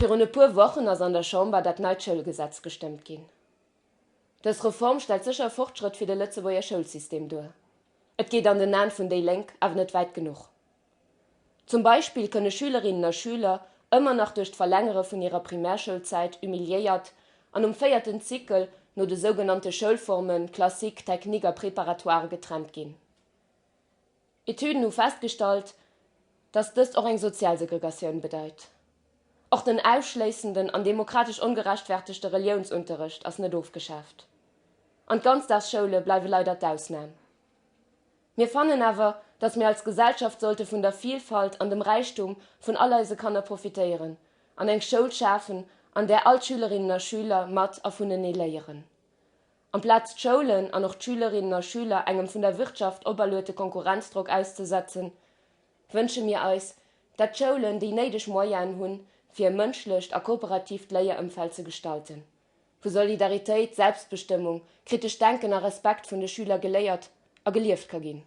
Virun e puer Wochen ass an der Chamber dat neit Schoulgesetz gestëmmt ginn. Dës Reform stellt sécher e Fortschrëtt fir de Lëtzebuerger Schoulsystem duer. Et geet an den Aen vun déi Lénk awer net wäit genuch. Zum Beispill kënne Schülerinnen a Schüler ëmmer nach duerch d'Verlängere vun hirer Primärschoulzäit humiliéiert an um véierten Cycle no de sougenannte Schoulformen classique, technique a préparatoire getrennt ginn. Etüden hu festgestallt, dass dëst och eng sozial Segregatioun bedeit. Och den ausschléissenden an demokratesch ongerechtfertegte Reliounsunterrecht ass net ofgeschaaft. An d'Ganzdagsschoule bleiwe leider d'Ausnam. Mir fannen awer, dass mir als Gesellschaft sollte vun der Vielfalt an dem Räichtum vun all eise Kanner profitéieren an eng Schoul schafen, an där all d'Schülerinnen a Schüler mat a vunenee léieren. Amplaz d'Schoulen an och d'Schülerinnen a Schüler engem vun der Wirtschaft operluete Konkurrenzdrock auszesetzen, wënsche mir eis, dat d'Schoulen déi néideg Moyenen hunn, fir e mënschlecht a kooperatiivt Léierëmfeld ze gestalten, wou Solidaritéit, Selbstbestëmmung, kritescht Denken a Respekt vun de Schüler geléiert a gelieft ka ginn.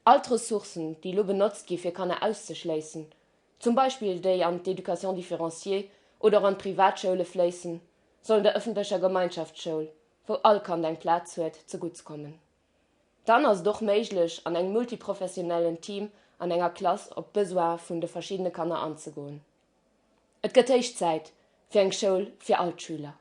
All d'Ressourcen, déi elo benotzt gi fir Kanner auszeschléissen, zum Beispill déi an d'Éducation différenciée oder och an d'Privatschoule fléissen, sollen der ëffentlecher Gemeinschaftsschoul, wou all Kand eng Plaz huet, zegutts kommen. Dann ass et och méiglech, an engem multiprofessionellen Team an enger Klass op d'Besoine vun de verschiddene Kanner anzegoen. Et gëtt héich Zäit fir eng Schoul fir all d'Schüler.